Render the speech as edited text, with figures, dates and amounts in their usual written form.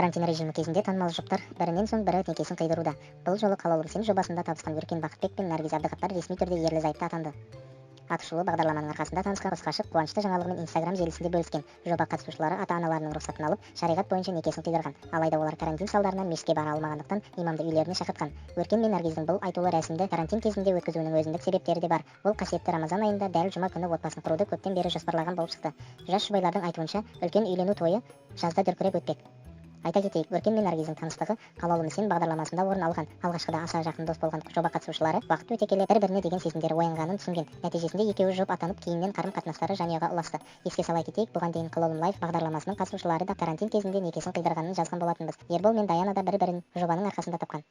Карантин режимі кезінде танымал жұптар бірінен соң бірі некесін қидыруда. Бұл жолы «Қалаулым сен» жобасында табысқан Өркен Бақытбек пен Наргиз Әбдіғаппар ресми түрде ерлі-зайыпты атанды. Атышулы бағдарламаның арқасында танысқан қос ғашық қуанышты жаңалығымен Инстаграм желісінде бөліскен. Жоба қатысушылары ата-аналарының рұқсатын алып, шариғат бойынша некесін қидырған. Алайда олар карантин салдарынан мешітке бара алмағандықтан, имамды үйлеріне шақыртқан. Өркен мен Наргиздің бұл айтулы рәсімді карантин кезінде өткізуінің өзіндік себептері де бар. Ол қасиетті Рамазан айында, дәл жұма күні отбасын құруды көптен бері жоспарлаған болып шықты. Жас жұбайлардың айтуынша, үлкен үйлену тойы жазда дүркіреп өтпек. Айта кетейік, Өркен мен Наргиздің таныстығы «Қалаулым сен» бағдарламасында орын алған. Алғашқыда аса жақын дос болған жоба қатысушылары уақыт өте келе бір-біріне деген сезімдері оянғанын түсінген. Нәтижесінде екеуі жұп атанып, кейіннен қарым-қатынастары жанұяға ұласты. Еске сала кетейік, бұған дейін «Қалаулым лайв» бағдарламасының қатысушылары да карантин кезінде некесін қидырғанын жазған болатынбыз. Ербол мен Даяна да бір-бірін жобаның арқасында тапқан.